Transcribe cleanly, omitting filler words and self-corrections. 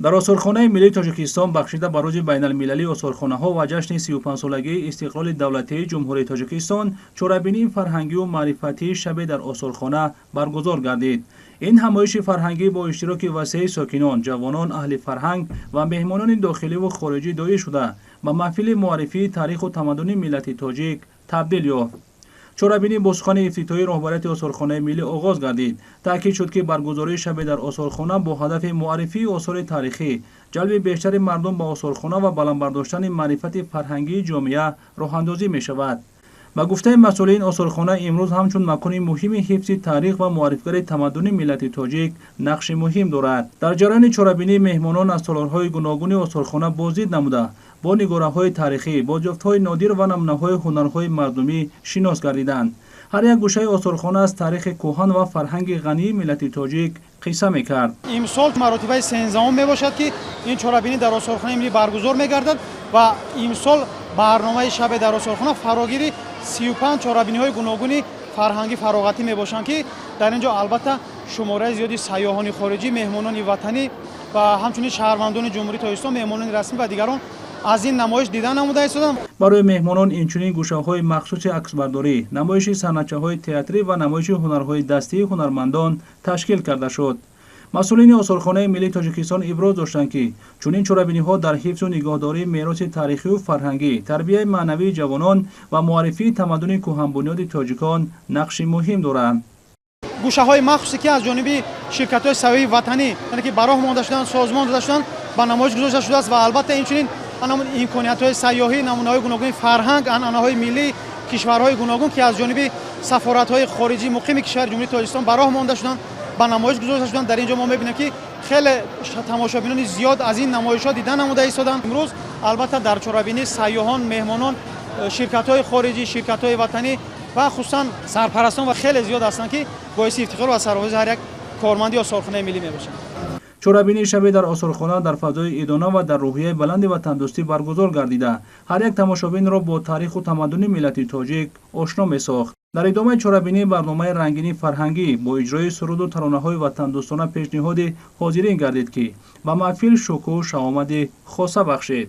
Дар Осорхонаи миллии Тоҷикистон бахшида ба Рӯзи байналмилалии осорхонаҳо ва ҷашни 35-солагии истиқлоли давлатии Ҷумҳурии Тоҷикистон чорабинии фарҳангию маърифатии «Шабе дар осорхона» баргузор гардид. Ин ҳамоиши фарҳангӣ бо иштироки васеи сокинон, ҷавонон, аҳли фарҳанг ва меҳмонони дохиливу хориҷӣ доир шуда, ба маҳфили муаррифии таъриху тамаддуни миллати тоҷик табдил ёфт. Чорабинӣ бо сухани ифтитоҳии роҳбарияти Осорхонаи миллӣ оғоз гардид. Таъкид шуд, ки баргузории «Шабе дар осорхона» бо ҳадафи муаррифии осори таърихӣ, ҷалби бештари мардум ба осорхона ва баланд бардоштани маърифати фарҳангии ҷомеа роҳандозӣ мешавад. Ба гуфтаи масъулин, осорхона имрӯз ҳамчун макони муҳими ҳифзи таърих ва муаррифгари тамаддуни миллати тоҷик нақши муҳим дорад. Дар ҷараёни чорабинӣ меҳмонон аз толорҳои гуногуни осорхона боздид намуда, бо нигораҳои таърихӣ, бозёфтҳои нодир ва намунаҳои ҳунарҳои мардумӣ шинос гардиданд. Ҳар як гӯшаи осорхона аз таърихи кӯҳан ва фарҳанги ғании миллати тоҷик қисса мекард. Имсол маротибаи 13-ум мебошад, ки ин чорабинӣ дар Осорхонаи миллӣ баргузор мегардад ва имсол барномаи «Шабе дар осорхона» фарогири 35 чорабиниҳои гуногуни фарҳангӣ фароғатӣ мебошанд, ки дар ин ҷо албатта шумораи зиёди сайёҳони хориҷӣ, меҳмонони ватанӣ ва ҳамчунин шаҳрвандони Ҷумҳурии Тоҷикистон, меҳмонони расмӣ ва дигарон аз ин намоиш дида намуда истоданд. Барои меҳмонон инчунин гӯшаҳои махсуси аксбардорӣ, намоиши саҳначаҳои театрӣ ва намоиши ҳунарҳои дастии ҳунармандон ташкил карда шуд. Масъулини Осорхонаи миллии Тоҷикистон иброз доштанд, ки чунин чорабиниҳо дар ҳифзу нигоҳдории мероси таърихию фарҳангӣ, тарбияи маънавии ҷавонон ва муаррифии тамаддуни кӯҳанбунёди тоҷикон нақши муҳим доранд. Гӯшаҳои махсусе, ки аз ҷониби ширкатҳои сайёҳии ватанӣ, яъне ки ба роҳ монда шуданд, созмон дода шуданд, ба намоиш гузошта шудааст ва албатта инчунин имкониятҳои сайёҳӣ, намунаҳои гуногуни фарҳанг, анъанаҳои миллии кишварҳои гуногун, ки аз ҷониби сафоратҳои хориҷӣ муқими кишвари Ҷумҳурии Тоҷикистон ба роҳ монда шуданд, ба намоиш гузошта шуданд. Дар ин ҷо мо мебинем, ки хеле тамошобинони зиёд аз ин намоишҳо дида намуда истоданд. Имрӯз албатта дар чорабинӣ сайёҳон, меҳмонон, ширкатҳои хориҷӣ, ширкатҳои ватанӣ ва хусусан сарпарастон ва хеле зиёд ҳастанд, ки боиси ифтихор ва сарфарозии ҳар як корманди осорхонаи миллӣ мебошанд. Чорабинии «Шабе дар осорхона» дар фазои идона ва дар рӯҳияи баланди ватандӯстӣ баргузор гардида, ҳар як тамошобинро бо таъриху тамаддуни миллати тоҷик ошно месохт. Дар идомаи чорабинӣ барномаи рангини фарҳангӣ бо иҷрои суруду таронаҳои ватандӯстона пешниҳоди ҳозирин гардид, ки ба маҳфил шукӯҳу шаҳомати хоса бахшид.